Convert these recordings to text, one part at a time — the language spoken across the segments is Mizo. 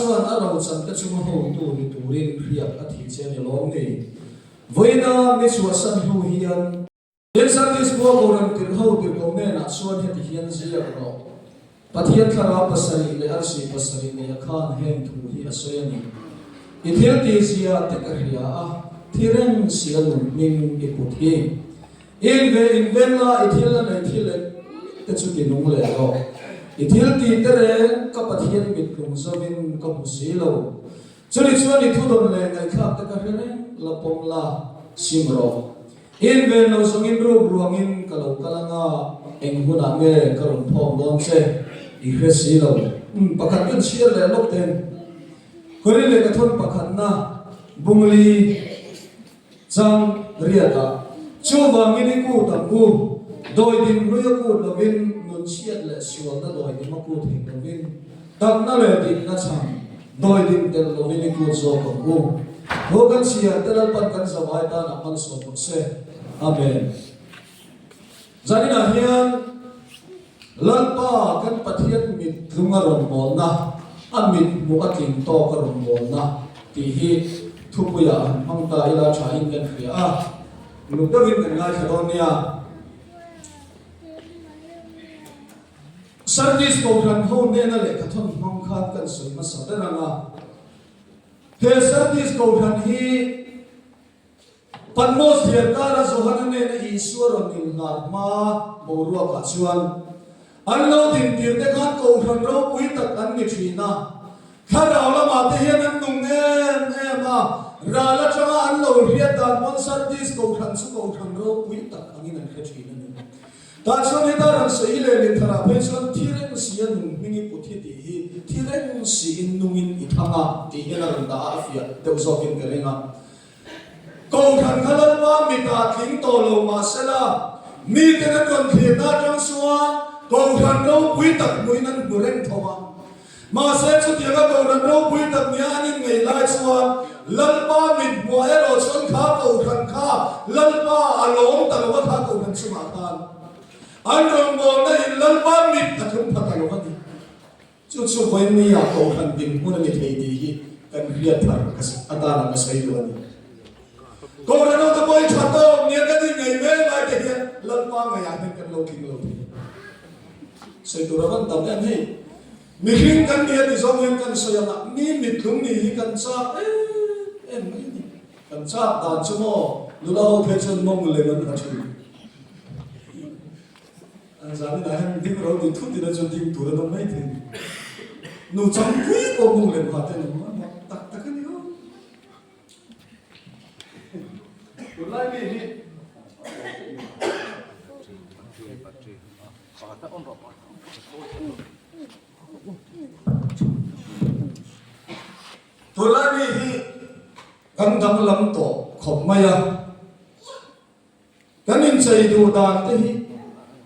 chuan a rochan te chunga hotu ni turin hriak a thi che a ni lawm ni? Vawiina mi chhuahsan hnu hian. Tin, Sardis khua Kohhran tirhho tirhkoh hnenah chuan heti hian ziak rawh, Pathian thlarau pasarih leh arsi pasarih neia khan heng thu hi a sawi a ni. I thil tihzia te ka hria a, thi reng si a nun hming i put hi. I inve inven la, i thil a nei thi lek te chu ti nung leh rawh. I thil tih te reng ka Pathian mittlung zovin ka hmu si lo. Chumi chuan i thudawn leh ngaihthlak te ka hre reng la pawm la, sim rawh. I inven lo zawngin ruk ruangin ka lo kal anga eng hunah nge ka rawn phawk dawn che i hre si lo. Umm pakhat kan chhiar leh lawk ten. Khawi leh ka thawn pakhatna Bungli. Chang riatah, Chuvangin i kut ang u, dawidim hlui a kut lovin, nunchhiat leh sualna dawidim a kut hek lovin, takna leh dikna chhang dawidim telh lovin i kut zawk ang u. Thu kan chhiar te Lalpan kan zavai tanah malsawm rawh se. Amen. Zaninah hian Lalpa kan Pathian mit tlung a rawn bawlna, a mit hmuh a tling tawk a rawn bawlna tih hi thupuiah han hmang ta ila thain kan hria a, uluk deuhin kan ngaithla dawn nia. Sardis Kohhran ho hnena lehkhathawn hmang khan kan sawi hmasa ber ang a, he Sardis Kohhran hi, Patmos thliarkara Johana nena Isua rawn inhlar hma boruakah chuan an lo dintirte khan kohhran ropui tak an ni thin a. Thlarau lamah te hian an nung em em a, ral atanga an lo hriat dan pawn Sardis kohhran chu kohhran ropui tak angin an hre thin a ni. Tah chuan heta rawn sawi leh Lintharah phei chuan thi reng si a nung hming i put hi tih hi thi reng siin nungin i thang a tih hian a rawn dah a, a fiah deuh zawkin ka ring a. Kohhran kha Lalpa mitah tling tawh lo mah sela, miten an rawn thlirna atang chuan Kohhran ropui tak hmuin an hmu reng tho a. Mahse chutianga Kohhran ropui tak nia an inngeih lai chuan Lalpa mit hmuah erawh chuan kha Kohhran kha Lalpa a lawm ta lo a, kha Kohhran chungah khan an rawngbawlna in Lalpa mit a tlung pha ta lo a ni. Chu chu vawinia Kohhran dinhmun a ni thei tih hi kan hriat thar atana ka sawi duh a ni. Kohhran ho te pawh hi tha tawk nia kan inngaih mek lai te hian Lalpa ngaihah hian kan lo tling lo thei. Sawi tur a van tam em hei. Mihring kan ni a ti zawng hian kan sawi ang a, mi mittlung nih hi kan chak em em mai a ni. Kan chak dan chu maw nula ho phei chuan mawng lem an ha thin. An zaninah hian ding ro ti thut ila chuan ding tur an awm mai thei. Nu changpui pawh mung lem ha te an awm a, mak tak tak a ni aw. Tunlai mi hi Tunlai mi hi kan danglam tawh khawp mai a. Kan inchei duh dan te hi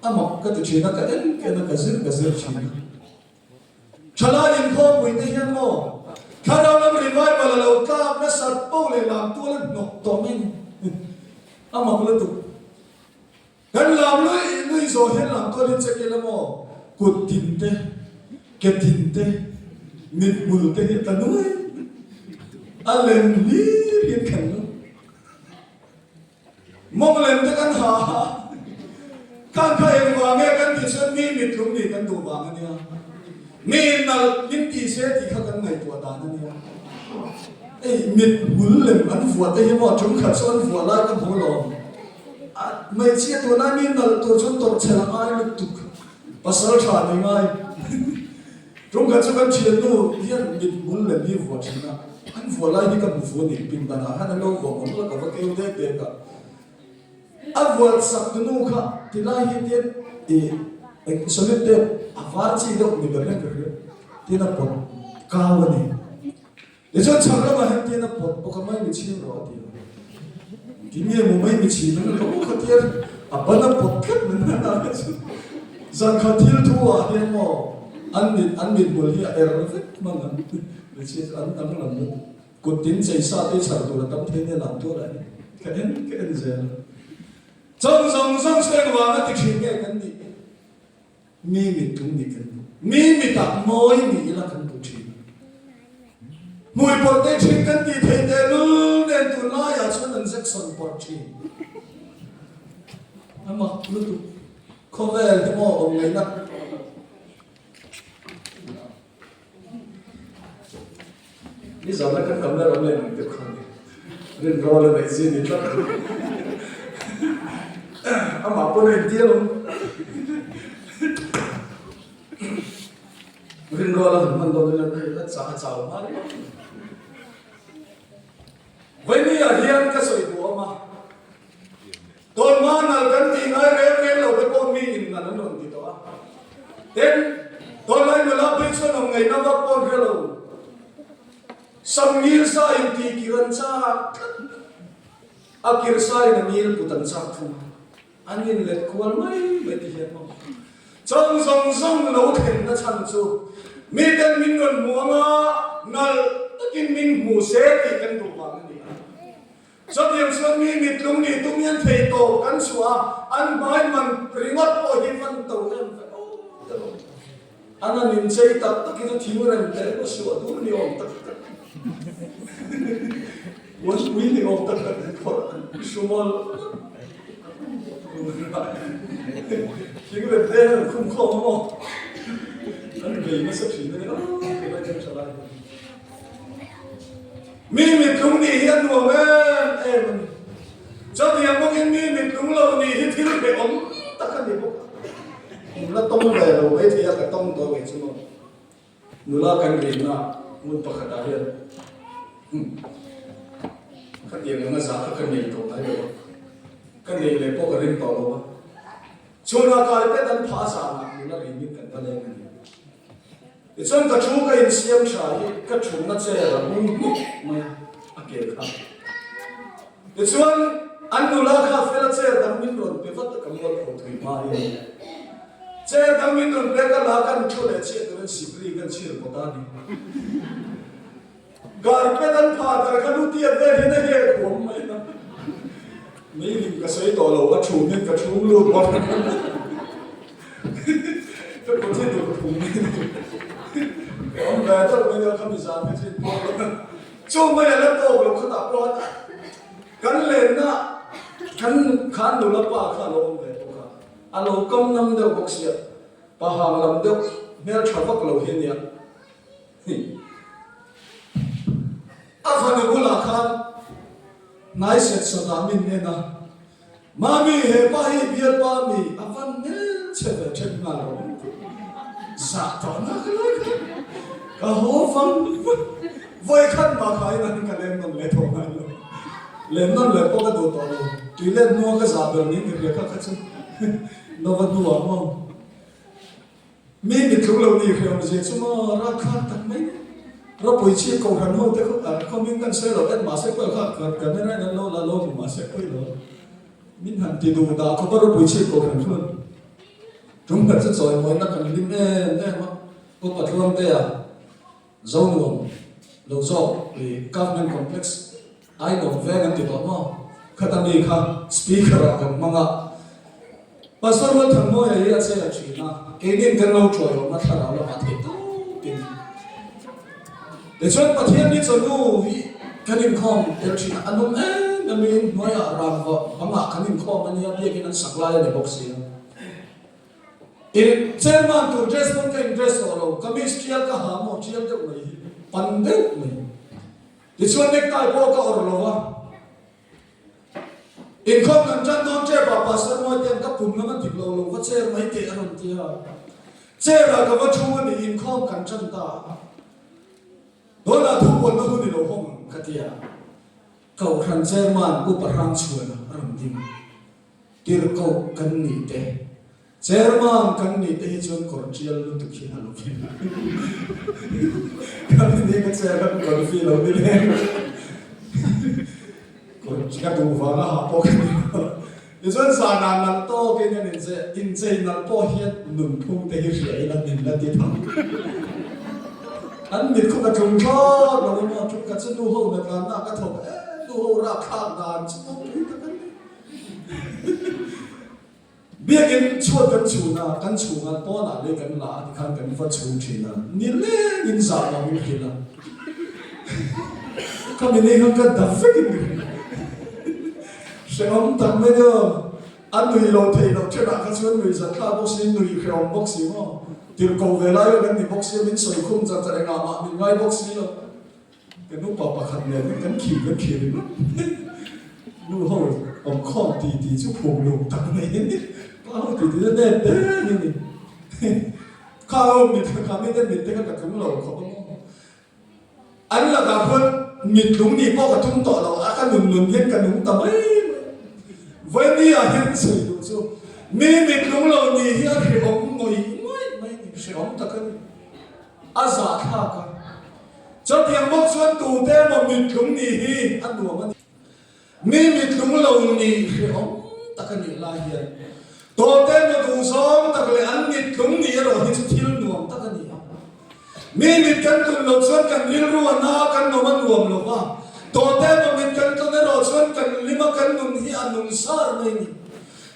a mak ka ti thin a, ka en ken a, ka zir ka zir thin a. Thalai inkhawmpui te hian maw Thlarau lam revival a lo tlak nasat poh leh lam tual a hnawk tawh mai ni. A mak lutuk. Kan lam lui lui zawh hian lam tual hi check ila maw kut tin te, ke tin te, mit hmul te hi a tla nuai. A lem hlir hian kan lo. Mawng lem te kan ha a, khan kha eng vang nge kan tih chuan mi mittlung nih kan duh vang a nia. Mi nalh min ti se tih kha kan ngaihtuah dan a nia. Ei mit hmul lem an vuah te hi maw tum khat chu an vuah lai ka hmu lo. A hmeichhia tunlai mi nalh tur chuan tawrhchhel a ngai lutuk, pasal tha ni ngai. Ṭawngkhat chu kan ṭhiannu hian mit hmul lem hi vuah ṭhin a, an vuah lai hi ka hmu fu a ni. Pindanah khan an lo vuah mawlh mawlh a, ka va keu dek dek a. A vuah sak tu nu kha tilai hi tian ih eng solid tape a var chi deuh ni ber hian ka hria, tin a pawt kau a ni. Tichuan chhak lamah hian tin a pawt bawk a, mai mi chhing rawh a ti a. Tin nge maw mai mi chhin ang lo kha tia a ban a pawt tlat mai mai a kha chu. Zan khat thil thu ah hian maw an mit an mithmul hi a er vek hman ang mi chhin chu an danglam lutuk. Kut tin chei sa te chhar tur a tam thei nia lam tual ah hian ka en ka en zel a. Chawng zawng zawng chu engvang a ti thin nge kan nih? Mi mit tum nih kan duh. Mi mitah mawi nih ila kan duh thin. Hmui pawrh te thin kan tih theih tehlul nen tunlaiah chuan an Jackson pawrh thin. A mak lutuk. Khawvel hi maw awm ngaihna. Nizana kan kalna ram leh nung deuh kha a ni. Rinrawl a neih zia ni tlat. Amah pawn a inti alawm. Rinrawl a han hman dawn hian hei a chah a chau hma riau. Vawinia hian ka sawi duh awm a. Tawnhma nal kan tih ngai reng reng lo te pawh mi in nal an rawn ti tawh a. Tin, tawnlai nula phei chuan awm ngaihna vak pawh an hre lo. Sam ngil sa in tih kir an chak tlat. A kir sa in a ngil put an chak thung a. An in let kual mai mai ti hian maw. Chawng zawng zawng lo thlenna chhan chu miten min rawn hmu anga nalh takin min hmu se tih kan duh vang a ni a. Chutiang chuan mi mitlung nih tum hian thei tawp kan chhuah a, an hmai man ringawt pawh hi van to em ve aw te lo. An han inchei tak tak hi chu thing rem teh emaw suah dur ni awm tak tak, uanpui ni awm tak tak hi phawrh an hrumal thing rem te hian an khum khawm a maw? An vei nasa thin a ni aw tunlai kan tha lai hi. Mi mitlung nih hi a nuam em em a ni. Chutiang bawkin mi mitlung lo nih hi thil hrehawm tak a ni bawk a. Kum la tawng ve lo mai thei a, ka tawng tawh ngei chu maw. Nula kan rinna hmun pakhatah hian khatiang anga zah kha ka nei tawh ngai lo a, ka nei leh pawh ka ring tawh lo a. Chhunah carpet an phah zanah nula rinin kan va leng a ni. Tichuan ka thu ka insiam tha hi ka thutna chair a hmung hmuk mai a, a ke kha. Tichuan an nula kha fela chair dang min rawn pe vat a ka mual pho thui hma in. Chair dang min rawn pek a la kan thu leh chiah turin sikri kan chhir pawt a ni. Carpet an phah dar kha lu tiat vel hian a hel khuam mai a. Meilim ka sawi tawh lo, a thum hian ka thum lut bawk. Ka kut hi dur phum mai a ni. Ka awm ve deuh mai a, khami zan hi chu inpawh lo. Chu mai a la tawk lo khatah pawh a kan lenna kan khan nula pa kha a lo awm ve bawk a, a lo kam ngam deuh bawk sia, pa hang lam deuh hmeltha vak lo hi a nia. A fanu bulah khan hnai set sawtah min en a, Mami, he pa hi bialpa mi a van hmel chhe ve then nghal rawh min ti. Zah tawh nak lai khan ka haw vang vang. Vawi khat mah kha in an ka lem nawn leh tawh ngai lo. Lem nawn leh pawh ka duh tawh lo. Tuilet hnua ka zah ber ning ka hria kha kha chu Nova hnuah maw. Mi mittluk lo nih hriam zia chu maw ralthlak tak mai ni. Ropui chhip kohhran ho te khaw an khaw min kan sawi lo en mahse pawi kha kan camera in an lo la lo hmu mahse pawi lo. Min han ti duh dah khawp a ropui chhip kohhran chuan tum khat chu chawimawina kan hlim em em a upa Tluangtea Zonuam lo zawk i Government Complex Ainuam veng an ti tawh maw? Khata mi kha Speaker ah kan hmang a, Pastor Rualthanmawia hi a che a thin a, keinin kan lo tuaiawmna thlarau lamah theih tawpin. Tichuan Pathian ni chawhnu hi kan inkhawm tel thin a, a nung em em in hnuaiah rangva bangah kan inkhawm a nia, biakin an sak lai a ni bawk si a. In chairman tur dress pawn ka in dress tawh lo, kamis tial ka ha maw tial deuh mai hi, pan deuh mai. Tichuan necktie pawh ka awrh lo va, inkhawm kan tan dawn tep ah Pastor Mawitean ka pum lam a dik lo lo va chair mai teh a rawn ti a, chair ah ka va thu a ni, inkhawm kan tan ta a, tunah thu puanna hun i lo hawng ang ka ti a, Kohhran chairman Upa Hrangchhuana a rawn ding. Tirhkoh kan nih te, Chairman kan nih te hi chuan kawr tial lutuk hi a lo thleng a. Ka ni ka chair kha ka confi lo ni leng. Kawr ka duh vang a ha pawh ka ni lo. Tichuan zanah nalh tawkin an inchei, inchei nalh pawh hian nunphung te hi hria ila min la ti tho. An mit khu ka tlung thlawt lo emaw, tlung khat chu nu ho natlanna ka thawk em, nu ho rapthlak dan chu pui tak an ni. Biakin chhuat kan chhun a, kan chhunga pawnah lei kan la a tikhan kan va chhung thin a, nilengin zah lo min hrilh a. Khami ni khan ka dap vekin ka hria. Hrehawm tak mai chu a nui lo theih loh thenah kha chuan nui zat thlak bawk si, nui hrehawm bawk si maw. Tirhkoh ve lai ah kan ni bawk si a, min sawi khum char char engah mah min ngai bawk si lo. Ka nupa pakhat nen hian kan khir kan khir ringawt. Nu ho awm khawm ti ti chu phum lum tak mai hi ni. Pa ho ti ti chu nep te hi ni. Kha ho mit kha mi te mit te kha ka tlung lo khawp a maw. An lakah khuan mit tlung nih pawh ka tum tawh lo a, ka nun nun hian ka nung ta mai mai. Vawiini ah hian sawi duh chu mi mit tlung lo nih hi a hrehawm ngawih ngawih mai ni, hrehawm tak a ni. A zahthlak a. Chutiang bawk chuan tute emaw mittlung nih hi a nuam a ni. Mi mittlung lo nih hrehawm tak a nih lai hian tute emaw duhzawng tak leh an mittlung nih erawh hi chu thil nuam tak a ni a. Mi mit kan tlun loh chuan kan rilru a na a, kan nawm a nuam lo va. Tute emaw mit kan tlun erawh chuan kan lim a, kan nun hi a nung sar mai a ni.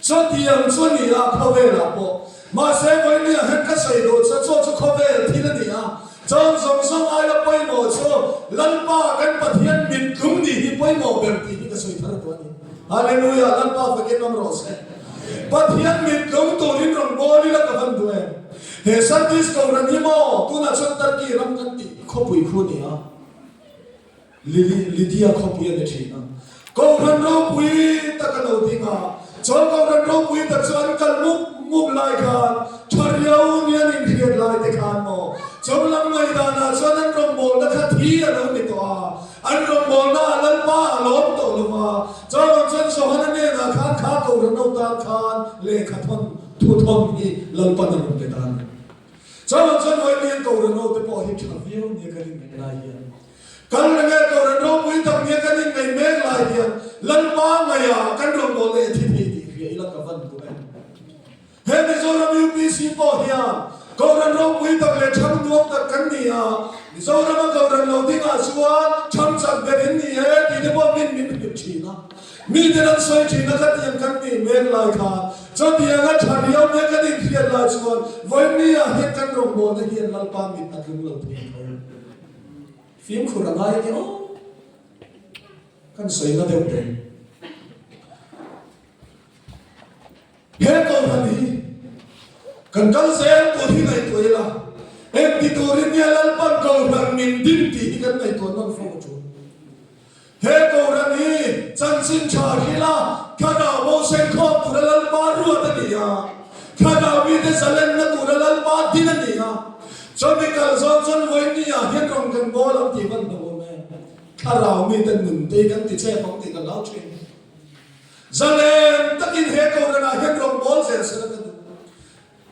Chutiang chu a ni a, khawvelah pawh. Mahse, vawinia hian ka sawi duh chu, chu chu khawvel thil a ni a. Chawng zawng zawng aia pawimawh chu Lalpa kan Pathian mittlung nih hi pawimawh ber tih hi ka sawi thar tawh a ni. Hallelujah! Lalpa fakin awm rawh se. Pathian mittlung turin rawn bawl ila ka van duh em? He Sardis Kohhran hi maw tunah chuan Turkey ram kan tih khawpui khu a ni a. Lydia khawpui a ni thin a. Kohhran ropui tak a lo ding a, chuan kohhran ropui tak chu an kal mup mup lai khan tha riau ni an inhriat lai te khan maw chawnglam ngaihdanah chuan an rawngbawlna kha thi a lo ni tawh a, an rawngbawlna ah Lalpa a lawm tawh lo va, chawngah chuan Johana hnenah khan kha kohhran ho tan khan lehkha thawn thu thawn hi Lalpan a rawn pe ta a ni. Chawngah chuan Vawiin kohhran ho te pawh hi tha viau nia ka rin lai hian. Kal reng e, Kohhran ropui tak nia kan inneih mek lai hian Lalpa ngaihah kan rawngbawlna leh thi thei tih hria ila ka van duh em. He Mizoram UPC pawh hian Kohhran ropui tak leh thang duang tak kan ni a, Mizorama Kohhran lo dingah chuan thang chak ber in ni e tih te pawh min min hrilh thin a. Miten an sawi thin a khatiang kan nih mek lai khan chutianga tha riau nia kan inhriat lai chuan vawinia hian kan rawngbawlna hian Lalpa mit a tlung lo thei tho. Fimkhur a ngai a ni aw. Kan sawi na deuh teh. He kohhran hi kan kal zel tur hi ngaihtuah ila, engti turin nge Lalpan kohhran min din tih hi kan ngaihtuah nawn fo a tul. He Kohhran hi chanchin tha hrila thlarau bo sengkhawm tura Lalpa ruat a ni a, thlarau mite zalenna tura Lalpa din a ni a. Chumi kal zawn chuan vawiin ah hian rawn kan bawl ang tih van hlauh awm e. Thlarau mite nun te hi kan ti chep ang tih ka hlau thin. Zalen takin he Kohhran ah hian rawn bawl zel sela ka duh.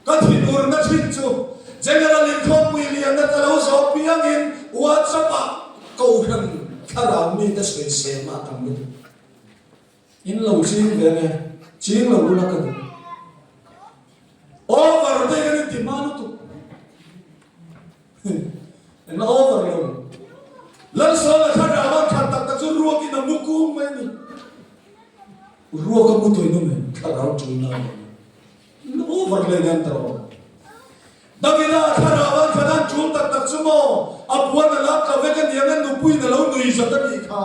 Ka thinurna thin chu General Inkhawmpui lianna ka lo zawh piangin WhatsApp ah Kohhran thlarau mite sawisel mah tam lutuk. In lo ching ve nge? Ching lo ula ka duh. Over te kan inti hma lutuk. Engla over lo. Lalsawla thlarau an that tak tak chu ruakin a mu kung mai a ni. Ruak a mu tawih nawm em? Thlarau tul na a ni. Over hle nen ta rawh. Davida thlarau an khat an tul tak tak chu maw? A puan a lak tla vek a niang a nupuiin a lo nui zat a nih kha.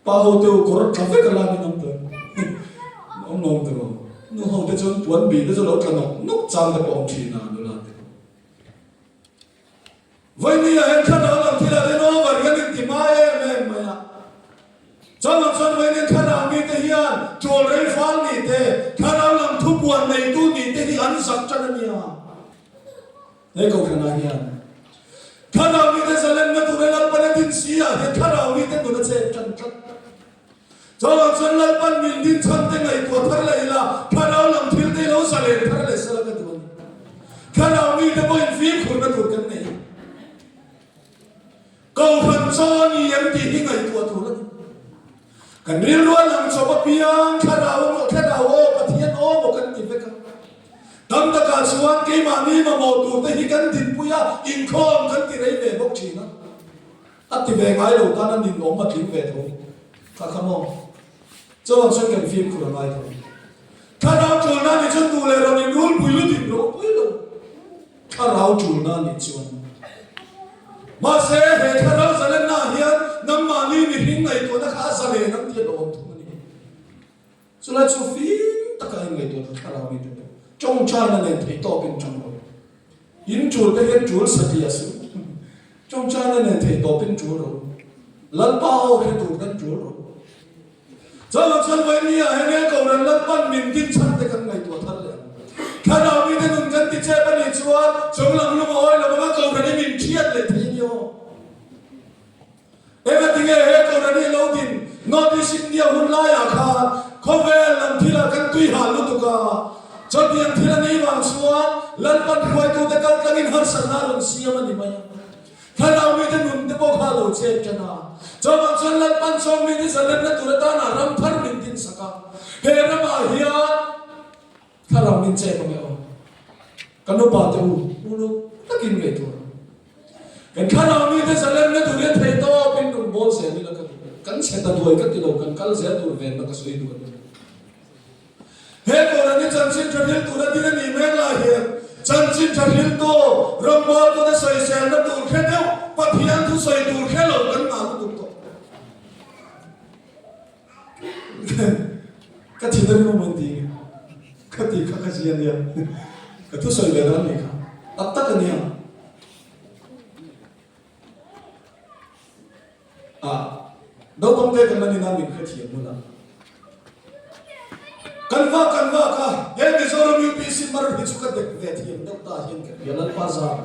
Pa ho te u kawr tla vek a la ni ngam ta. Awm lo awm ta rawh. Nu ho te chuan puan bih te chu lo tla nawk nawk chang te pawh awm thin a nula te. Vawinia hian thlarau lam thilah te over kan inti hma em em mai a. Chuvang chuan vawinia thlarau mite hian tual rei fal nih te, thlarau lam thupuan neitu nih te hi an zak tan a nia. He kohhranah hian thlarau mite zalenna tura Lalpan a din si ah hian thlarau mite nun a chep tan tlat. Chuvang chuan Lalpan min din chhan te ngaihtuah thar leh ila, thlarau lam thil te lo zalen thar leh sela ka duh a ni. Thlarau mite pawhin fimkhurna tur kan nei a. Kohhran chaw a ni em tih hi ngaihtuah tur a ni. Kan rilru a lang chawp apiang thlarau emaw thlarau aw Pathian aw maw kan ti vek a. Tam takah chuan keimahni mamawh tur te hi kan dinpui a, inkhawm kan ti rei ve bawk thin a. A ti ve ngai lo tan a ninawm a tling ve tho. Kha kha maw? Chuvang chuan kan fimkhur a ngai tho. Thlarau ṭulna a nih chuan duh leh rawn in rulpui lutin ropui lo. Thlarau ṭulna a nih chuan. Mahse he thlarau zalenna ah hian. ngaihtuahna kha a zalen ang tih a lo awm thung a ni. Chulai chu fim taka in ngaihtuah tur thlarau mite pawh tawngtaina nen theih tawpin tang rawh. In tul te hian tul satliah suh. Tawngtaina nen theih tawpin tul rawh. Lalpa aw hre tur kan tul rawh. Chuvang chuan vawinia hian he Kohhran Lalpan min din chhan te kan ngaihtuah thar leh ang. Thlarau mite nun kan ti chep a nih chuan chunglam lung a awi lo anga Kohhran hi min thiat leh thei a ni aw. Engatinge he Kohhran hi lo din North East India hun laiah khan khawvel lam thilah kan tui hal lutuk a, chutiang thil a nih vang chuan Lalpan hruaitute kal tlangin harsatna a rawn siam a ni mai a. Thlarau mite nun te pawh kha a lo chet tan a, chuvang chuan Lalpan chuan mite zalenna tur atana ram thar min dinsak a, he ramah hian thlarau min chep ang e aw. Kan upa te u, uluk takin ngaihtuah rawh. Kan thlarau mite zalenna tur hian thei tawpin rawn bawl zel ila ka duh. Kan chhe ta duai ka ti lo, kan kal zel tur venna ka sawi duh a ni. He Kohhran hi chanchin tha hril tura din a nih mek lai hian chanchin tha hriltu rawngbawltute sawiselna tur hre deuh Pathian thu sawi tur hre lo kan ngah lutuk tawh. Ka thin a rim a mawn tih nge? Ka tih kha ka zia nia. Ka thusawi ve dan nih kha. Tak tak a nia. A, naupang te kan la ni nan min hrethiam hmun a. Kan vak kan vak a, he Mizoram UPC mar hi chu ka dek ve thiam deuh ta hian ka hria Lalpa zar.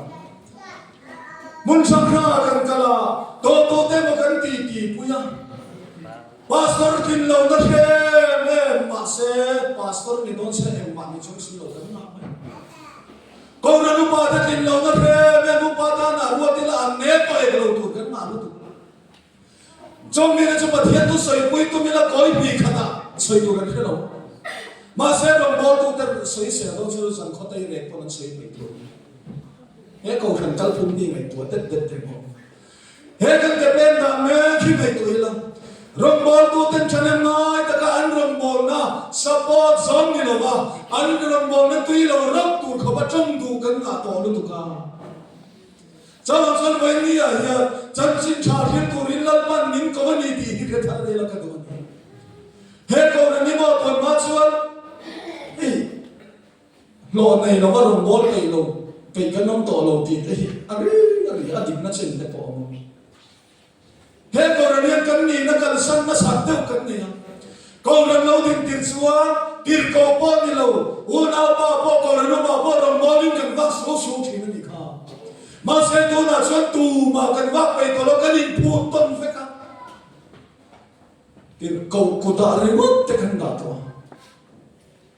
Hmun hrang hrang ah kan kal a, tawh tawh te maw kan ti ti pui a. Pastor tlin lo na hrem em mahse pastor ni dawn se engmah ni chung si lo kan ngah mai. Kohhran upa te tlin lohna hre em upa tan ah ruat ila an nep pawh ek lo tur kan ngah lutuk. Chawngmina chu Pathian thu sawipui tum ila kawi hnih khat ah sawi tur an hre lo. Mahse rawngbawltu te sawi sel dawn chu zan khaw tei rek pawn an sawi peih tur. He kohhran kalphung hi ngaihtuah det det reng awm. He kan ke pen dan mek hi ngaihtuah ila, rawngbawltuten thahnem ngai taka an rawngbawlna support zawng ni lova an rawngbawlna tui lo rauh tur khawpa tawng duh kan ngah tawh lutuk a. Chuvang chuan vawinia hian chanchin tha hril turin Lalpan min ko a ni tih hi hre thar ila ka duh a ni. He kohhran hi maw tawnhma chuan hei. Hlawh nei lova rawn bawl peih lo, peih kan awm tawh lo tih te hi a ri a ri, a dikna chen te pawh a awm. He Kohhran hian kan nihna kalsan hmasak deuh kan nei a. Kohhran lo din tir chuan tirhkoh pawh ni lo, unaupa pawh Kohhran upa pawh rawn bawlin kan vak suau suau thin a nih kha. Mahse tunah chuan tumah kan vak peih tawh lo, kan inphut tawn vek a. Tirhkoh kutah ringawt te kan dah tawh a.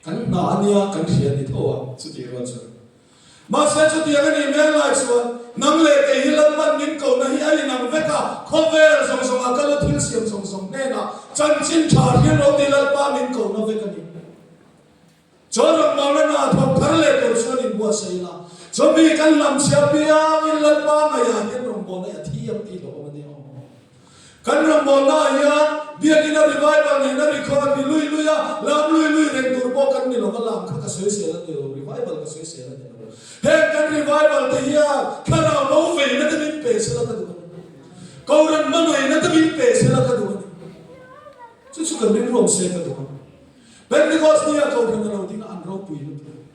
Kan hna a nia, kan hria ni tho a, chutih rual chuan. Mahse chutiang a nih mek lai chuan, nang leh kei hi Lalpan min kohna hi a inang vek a, khawvel zawng zawngah ka lu thil siam zawng zawng hnenah chanchin tha hriat lo tih Lalpa min kohna vek a ni. Chuan rawngbawlna hna thawk thar leh tur chuan inbuatsaih ila, chumi kan lamchhia piangin Lalpa ngaihah hian rawngbawlna hi a thiam tih hlauhawm a ni awm. Kan rawngbawlnaah hian Biakina revival nena record ni lui lui a, lam lui lui reng tur pawh kan ni lo va, lam kha ka sawisel a ni lo, revival ka sawisel a ni lo. Heng kan revival te hian thlarau bo veina te min pe sela ka duh a ni. Kohhran hmangaihna te min pe sela ka duh a ni. Chu chu kan rilruam se ka duh a. Pentecost ni ah Kohhran a lo ding a, an ropui lutuk.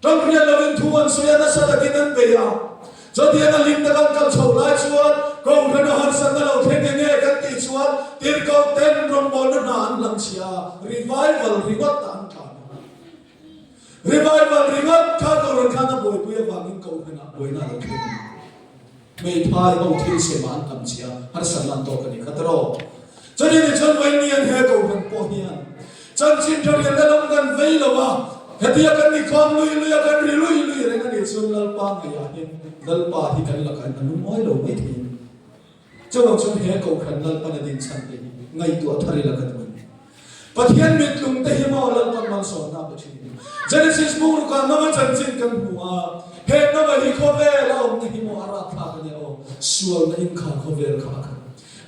Ṭawngriat lovin thu an sawi a, nasa takin an bei a. Chutiang a hlim taka an kal chhoh lai chuan Kohhran a harsatna lo thleng eng nge kan tih chuan tirhkoh ten rawngbawlna hna an hlang chhia a, revival ringawt ah an tlan a. Revival ringawt kha Kohhran khan a buaipui avangin Kohhran ah buaina a lo thleng a ni. Hmeithai ho thil sem ah an tam chhia, harsatna an tawk a ni kha tawh. Chutih ni chuan vawiin an he Kohhran pawh hian chanchin tha rianna lam kan vei lo a, hetia kan ni khawm lui lui a, kan ri lui lui reng a nih chuan Lalpa ngaihah hian Lalpa hi kan lakah hian a lungawi lo mai thei a ni. Chuvang chuan he Kohhran Lalpan a din chhan te hi ngaihtuah thar ila ka duh a ni. Pathian mitlung te hi maw Lalpan malsawmna a pe thin. Genesis buk rukah Noah chanchin kan hmu a, he Noah hi khawvel a awmna hi maw a rapthlak a nia aw, sualna in kha khawvel kha a khat.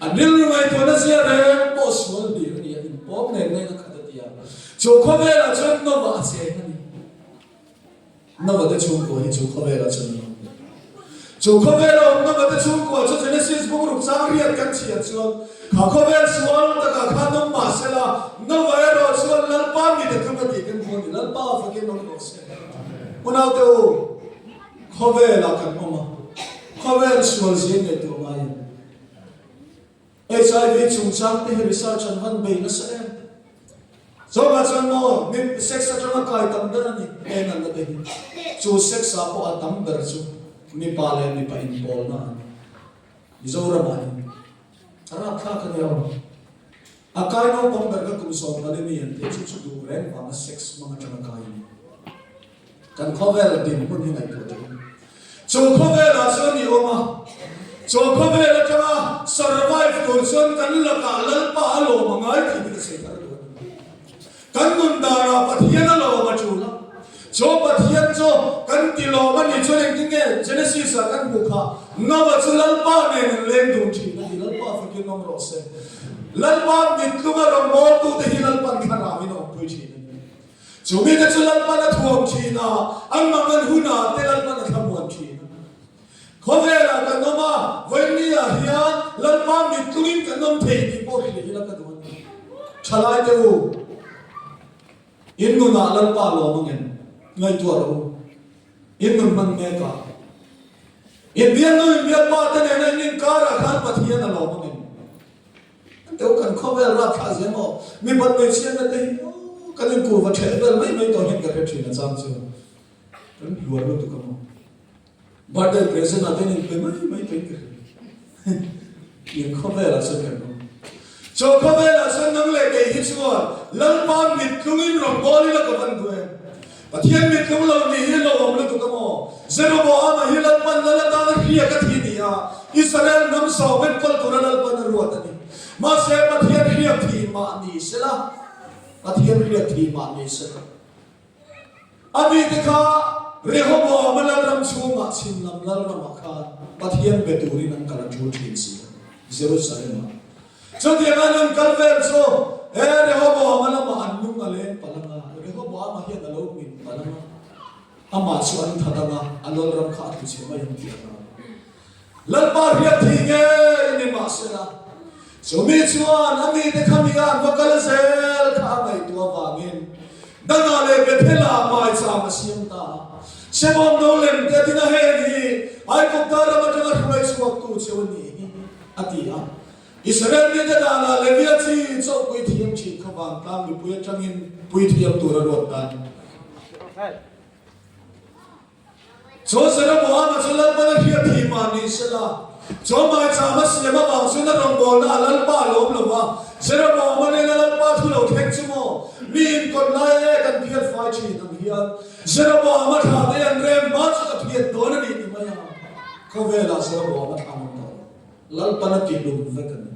A rilru ngaihtuahna zia reng pawh sual hlir a ni a, inpawm nen nen a khat a ti a. Chu khawvelah chuan Noah a cheng a ni. Noah te chhungkua hi chu khawvelah chuan an awm. Chu khawvela awm Noah te chhungkua chu Genesis buk ruk chang. Sangriat kan chhiar chuan kha khawvel sual takah khan awm mah sela, Nova erawh chuan Lalpa mit a tlung a tih kan hmu a ni. Lalpa fakin awm rawh se. Unaute u, khawvelah kan awm a, khawvel sual zia ngaihtuah ngaiin HIV chungchang te hi research an van bei nasa em? Chawngah chuan maw mi sex atanga kai tam ber a ni eng an la te hi. Chu sex ah pawh a tam ber chu mipa leh mipa inpawlna a ni. Mizoram ah hian a rapthlak a nia aw. A kai naupang ber kha kum 14 mi an tih chu chu duh reng vanga sex hmang atanga kai a ni. Kan khawvel dinhmun hi ngaihtuah teh u. Chu khawvelah chuan i awm a, chu khawvel atanga survive tur chuan kan lakah Lalpa a lawm a ngai tih hi ka sawi thar duh a ni. Kan nun danah Pathian a lawm a tul a, chu Pathian chu kan ti lawm a nih chuan engtin nge Genesis ah kan hmuh kha, Noah chu Lalpa nen an leng dun thin a ti, Lalpa fakin awm rawh se. Lalpa mittlunga rawngbawltute hi Lalpan thlarauin a awmpui thin a ni. Chu mite chu Lalpan a thuam thin a, an mangan hunah te Lalpan a thlamuan thin a. Khawvelah kan awm a, vawinia hian Lalpa mit tlungin kan awm thei tih pawh hrilh ila ka duh a ni. Thalaite u, in nunah Lalpa lawm angem? Ngaihtuah rawh u. In nun hman mekah in bialnu in bialpa te nena in inkarah khan Pathian a lawm angem? An teuh kan khawvel rapthlah zel maw? Mi bat hmeichhiatna te hi aw kan inkur va ṭhelh vel mai mai tawh hian ka hre ṭhin a chang chu kan hluar lutuk a maw? Birthday present ah te an inpe mai mai tawhin ka hre Tiang khawvelah chuan kan awm. Chaw khawvelah chuan nang leh kei hi chuan Lalpa mittlungin rawngbâwl ila ka van duh em? Pathian mittlung lo nih hi lo awm lutuk a maw? Jeroboama hi Lalpan lal atana hria ka thi ni a, Israel hnam sawm enkawl tura Lalpan a ruat a ni. Mahse, Pathian hriak thi mah ni sela, Pathian hriak thi mah ni sela, a mite kha Rehoboama lalram chhungah chhim lam lalramah khan Pathian be turin an kal a tul thin si a, Jerusalem-ah. Chutiang an rawn kal vel chu he Rehoboama lamah an lung a leng palh ang a, Rehoboama hian a lo hmin palh ang a, amah chu an that ang a, a lalram kha a tlu chhe mai ang tih a hlau. Lalpa hriat thih ngei ni mahsela, chumi chuan a mite kha mi an va kal zel kha a ngaihtuah avangin Danah leh Bethel-ah maicham a siam ta a. Sebawm no lem te a din a, heng hi Aigupta ram atanga hruai chhuaktu cheu a nih hi, a ti a. Israel mite danah Levia chi chauh puithiam thin kha vantlang mipui atangin puithiam tur a ruat ta a ni. Chu Jeroboama chu Lalpan a hriat thih mah ni sela, chu maicham a siam avang chuan a rawngbawlna a Lalpa a lawm lo va. Jeroboama nena Lalpa thu lo thleng chu maw, mi inkawt lai e kan phiat fai thin ang hian Jeroboama thla te an rem hma chu ka phiat dawn a ni ti mai a, khawvelah Jeroboama thla an awm tawh lo. Lalpan a tihlum vek a ni.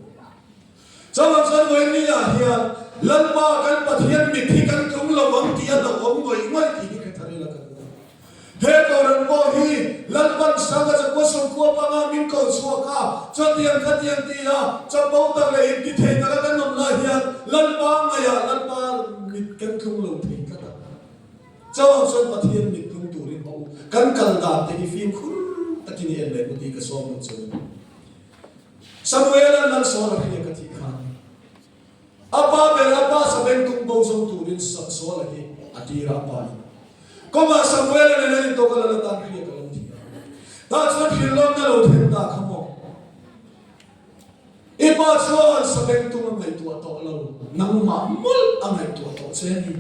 Chuvang chuan vawinia hian Lalpa kan Pathian mit hi kan tlung lo ang tih a hlauhawm ngawih ngawih tih hi ka thar ila ka duh a. He Kohhran pawh hi Lalpan Sanga chakua sawmkua panga min ko chhuak a, chutiang khatiang ti a chapo tak leh inti thei taka kan awm lai hian Lalpa ngaihah Lalpa mit kan tlung lo thei tlat a. Chuvang chuan Pathian mit tlung turin hawh u, kan kal dan te hi fimkhur takin i en leh u tih ka sawm duh che u a ni. Samuel-a'n Lal Saul a hria ka tih khan a pa ber a pa sabeng tum bo zawng turin Saul-a hi a tir a, a pa in kawngah Samuel-a nen an intawk a Lal atan hria ka lo ti a, tah chuan hrilhlawmna lo thlen ta kha maw? I pa chuan sabeng tum a ngaihtuah tawh lo, nangmah mawlh a ngaihtuah tawh che a ni.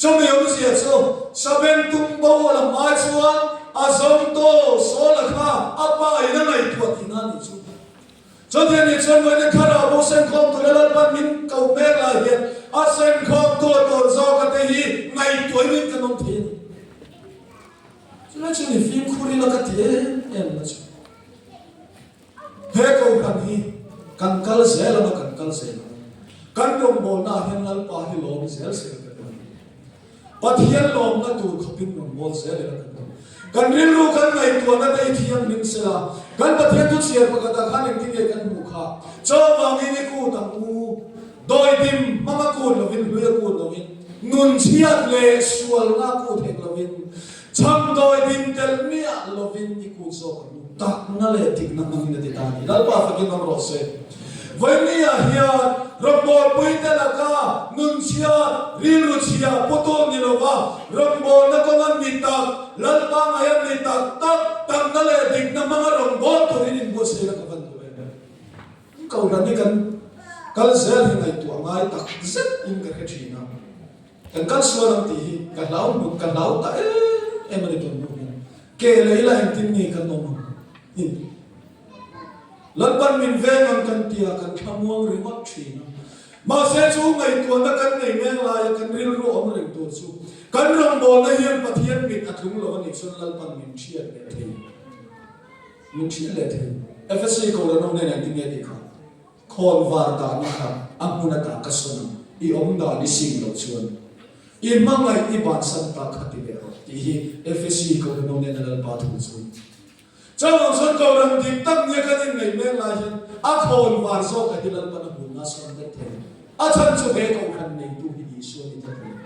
Chumi awmzia chu Sabeng tum bo a lam ai chuan a zawng tawh Saul-a kha a pa in a ngaihtuah tihna a nih chu. Chutiang nih chuan vawiin thlarau bo senkhawm tura Lalpan min ko mek lai hian a senkhawm tu a tur zawka te hi ngaihtuahin in kan awm thei a ni. Chulai chu ni fimkhur ila ka ti em em na chu. He Kohhran hi kan kal zel ang a, kan kal zel ang. Kan rawngbawlna ah hian Lalpa hi lawm zel se ka duh a ni. Pathian lawmna tur khawpin rawnbawl zel ila ka duh. Kan rilru kan ngaihtuahna te hi thianghlim sela, kan Pathian thu chhiar pakhatah khan engtin nge kan hmuh kha? Chaw vangin i kut ang u, dawidim hmanga kut lovin, hluia kut lovin, nun chhiat leh sualna kut hek lovin, chham dawidim tel miah lovin i kut zawk ang u. Takna leh dikna hmangin a ti ta a ni. Lalpa fakin awm rawh se. Vawinia hian rawngbawlpuite laka nunchhia, rilru chhia pu tur ni lova rawngbawlna kawnga mi tak, Lalpa ngaia mi tak tak, takna leh dikna hmanga rawngbâwl turin inbuatsaihna ka van duh em? Kohhran hi kan kal zel hi ngaihtuah ngai tak zet in ka hre thin a. Kan kal sual ang tih hi ka hlau hmut, ka hlau ta em em a ni tun hnu hian. Ke lei la engtin nge kan awm ang hi? Lalpan min veng ang kan ti a, kan thlamuang ringawt thin a. Mahse chu ngaihtuahna kan nei mek laia kan rilru awm reng tur chu kan rawngbawlna hian Pathian mit a tlung lo a nih chuan Lalpan min thiat leh thei. Min thiat leh thei. Efesi Kohhran ho nen engtin nge tih kha? Khawnvar dahna kha a hmun ata ka sawn ang, i awm dan i sim loh chuan i hmangaih i bansan ta kha ti leh rawh tih hi Efesi Kohhran ho nena Lalpa thu chu. Chuvang chuan Kohhran dik tak nia kan inngaih mek lai hian a khawnvar zawk a hi Lalpan a hmunna sawn vek thei. A chhan chu he Kohhran neitu hi Isua ni tlat a ni.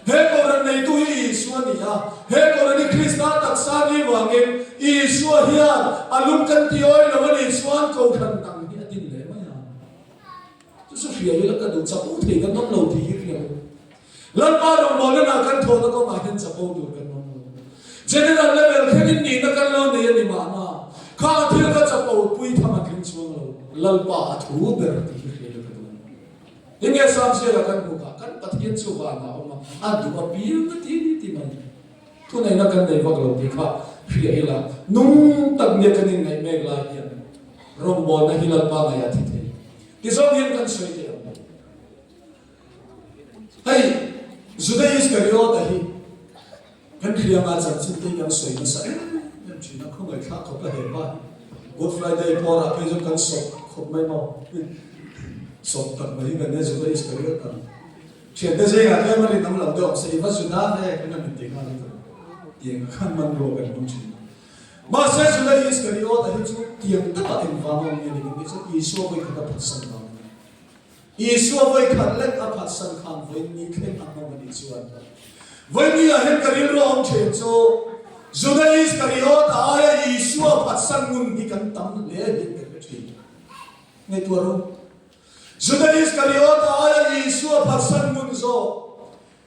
He Kohhran neitu hi Isua a ni a, he Kohhran hi Krista taksa ni vangin Isua hian a lung kan ti awi lo a nih chuan Kohhran dang hi a din leh mai a. Chu chu hria ila ka duh chapo thei kan awm lo tih hi hria u. Lalpa rawngbawlna nah kan thawhna kawngah hian chapo tur kan awm lo. General level thlengin nihna kan lo nei a ni mahna, kha thil kha chapo pui tham a tling chuang lo. Lalpa a thu ber tih hi hria ila ka duh a ni. Enge Samsiala kan hmuh kha, kan Pathian chu vanah a awm a, a duh apiang a ti a ni ti mai. Thuneihna kan nei vak lo tih kha hria ila, nung tak nia kan inngaih mek lai hian rawngbawlna hi Lalpa ngaihah thi thei. Tizawng hian kan sawi teh ang. Hei Juda Iskariota hi kan hrianga chanchin te hi kan sawi nasa em em thin a, khawngaihthlak khawp a he pa hi. Good Friday pawrah phei chuan kan sawp khawp mai maw? Sawp tak mai hi kan nia Juda Iskariota. Thiante zingah tlem a rinawm lo deuh awm se i va Juda hle kan han inti nghal a tiang khan hmanrua kan hmang thin a. Mahse Juda Iskariota hi chu tiang takah engvang a awm nge ni kan tih chuan Isua vawikhat a phatsan vang a ni. Isua vawikhat lek a phatsan khan vawiin thleng a hmang a nih chuan vawiin ah hian ka rilru a awm thin chu Juda Iskariota aia Isua phatsan ngun hi kan tam hle hian ka hre thin. Ngaihtuah rawh. Juda Iskariota aia Isua phatsan ngun zawk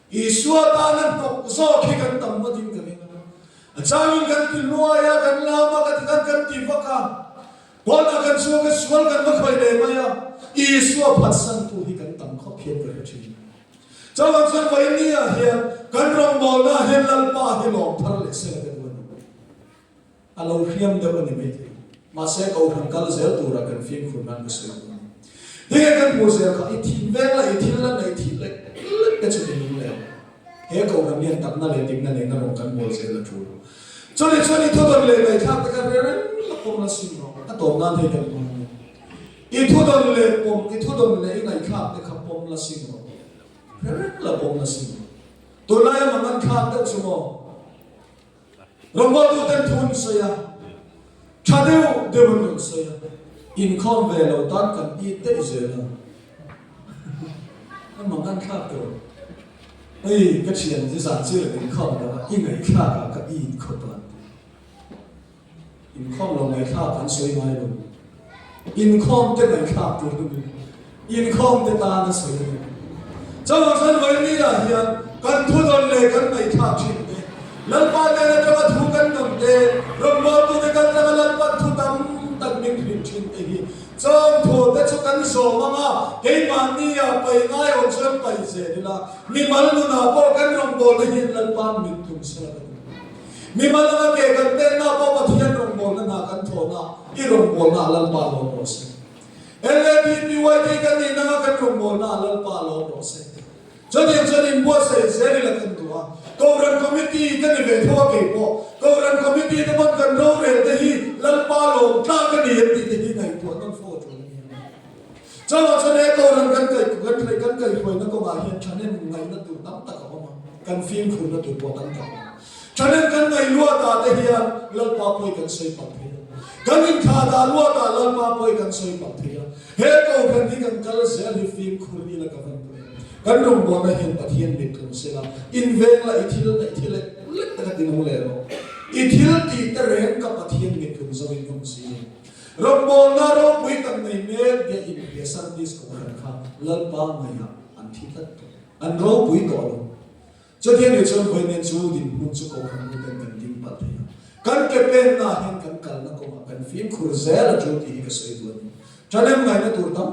Isua tana hnawk zawk hi kan tam ngawtin ka ring a. A changin kan ti hluai a, kan lam a, ka ti khan kan ti vak a. Pawnah kan chhuak a, sual kan va khawih leh mai a. Isua phatsantu hi kan tam khawp hian ka hre thin. Chuvang chuan vawiin-ah hian kan rawngbawlna ah hian Lalpa hi lawm thar leh sela ka duh a ni. A lo hriam deuh a ni maithei. Mahse, Kohhran kal zel tura kan fimkhur nan ka sawi duh a ni. Tinge kan hmuh zel kha i thin veng la, i thil la neih thih lek lek te chu ti nung leh ang. He Kohhran hian takna leh dikna nena rawng kan bawl zel a tul. Chumi chuan i thudawn leh ngaihthlak te kha reng reng la pawm la sim rawh. A tawp nan hei kan hmang a ni. I thudawn leh pawm, i thudawn leh i ngaihthlak te kha pawm la sim rawh. Reng reng la pawm la sim rawh. Tunlaia mangan thlak deuh chu maw? Rawngbawltuten thu an sawi a, tha deuh deuh an rawn sawi a, inkhawm ve lo tan kan it daih zel a, a mang an thlak tawh. Hei ka thian chu zan chiah lo inkhawm lo a, i ngaihthlak ah ka it khawp a an ti. Inkhawm lo ngaihthlak an sawi ngai lo. Inkhawm te ngaihthlak tur a ni. Inkhawm te tan a sawi a ni. Chuvang chuan vawiin ah hian kan thudawn leh kan ngaihthlak thin te, Lalpa nen atanga thu kan dawn te, rawngbawltute kal tlanga Lalpan thu tam tak min hrilh thin te hi chawng thu te chu kan zawm ang a, keimahni ah pai ngai awm chuan pai zel ila, mimal nunah pawh kan rawngbawlna hian Lalpa'n mit tlung sela ka duh. Mimal anga ke kan penna pawh Pathian rawngbawlna hna kan thawhna i rawngbawlna ah Lalpa lawm rawh se. LAPPYT kan nih nanga kan rawngbawlna ah Lalpa lawm rawh se. Chutiang chuan inbuatsaih zel ila kan duh a. Kohhran Committee ka ni ve tho a kei pawh. Kohhran Committee te pawn kan rorel te hi Lalpa lawm tlak a ni em tih te hi ngaihtuah nawn fo a tul a ni ang. Chuvang chuan he Kohhran kan kaih kan kaih kan kaihhruaina kawngah hian thahnem ngaihna tur tam tak a awm a, kan fimkhurna tur pawh tam tak a awm. Thahnem kan ngaih luatah te hian Lalpa pawi kan sawi palh thei a, kan inthahdah luatah Lalpa pawi kan sawi palh thei a. He Kohhran hi kan kal zel hi fimkhur ila ka van duh em. Kan rawngbawlna hian Pathian mit tlung sela, inveng la i thil neih thil lek lek taka ti nung leh rawh. I thil tih te reng ka Pathian mit tlung. zo in awm si lo. Rawngbawlna ropui tak nei mek bia inhria Sardis kohhran kha Lalpa ngaihah an thi tlat tawh. An ropui tawh lo. Chutiang nih chuan vawiin chu dinhmun chu kohhran uten kan ding palh thei a. Kan ke penna hian kan kalna kawngah kan fimkhur zel a tul tih hi ka sawi duh a ni. Ṭhahnem ngaihna tur tam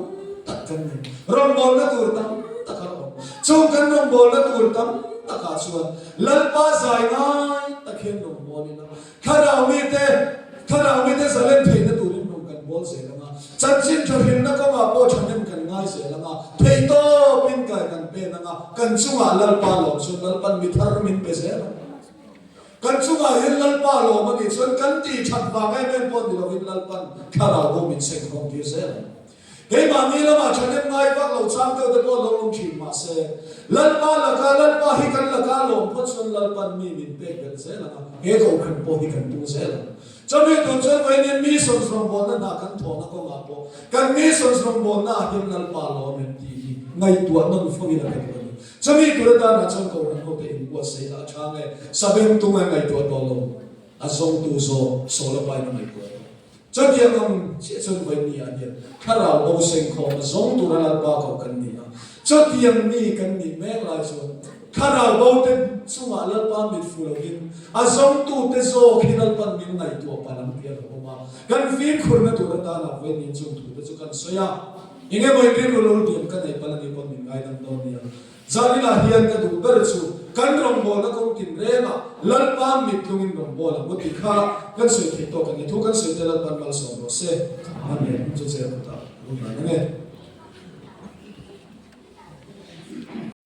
tak kan nei. Rawngbawlna tur tam tak a awm. Chung kan rawngbawlna tur tam takah chuan Lalpa zai ngai tak hian rawngbawlin a Thlarau mite, Thlarau mite zalen theihna turin rawn kan bawl zel ang a, chanchin tha hrilhna kawngah pawh thahnem kan ngai zel ang a, theihtawpin kai kan pen ang a, kan chungah Lalpa lawm chuan Lalpan mi thar min pe zel ang. Kan chungah hian Lalpa lawm a nih chuan kan tih that vang em em pawh ni lovin Lalpan Thlarau bo min sengkhawm tir zel ang. Keimahni lamah thahnem ngai vak lo chang deuh te pawh lo awm thin mahse, Lalpa laka Lalpa hi kan laka lawm phawt chuan Lalpan mi min pek belh zel ang a, he kohhran pawh hi kan tum zel ang. Chumi tur chuan vawiin missions rawngbawlna hna kan thawhna kawngah pawh kan missions rawngbawlna ah hian Lalpa lawm em tih hi ngaihtuah nawn fo ila ka duh a ni. Chumi tur atanah chuan kohhran hote inbuatsaih lah a tha nge, sabengtung a ngaihtuah tawh lo, a zawngtu zawk Saul a pain a ngaihtuah tawh. Chutiang ang chiah chuan vawiin ah hian thlarau bo sengkhawm a zawng tura Lalpa koh kan ni a. Chutiang mi kan nih mek lai chuan thlarau bo te chungah Lalpa mit fu lovin a zawngtute zawk hi Lalpan min ngaihtuah palh ang tih a lo awm a. Kan fimkhurna tur atana vawiin in chung thute chu kan sawi a. Enge maw in rilru lo diam ka neih palh a nih pawn min ngaidam dawn nia. Zaninah hian ka duh ber chu kan rawngbawlna kawng tinrengah Lalpa mittlungin rawngbawla mu tih kha kan sawi theih tawk a ni. Thu kan sawi te Lalpan malsawm rawh se. Amen. Chu che kutah lung dan ang e.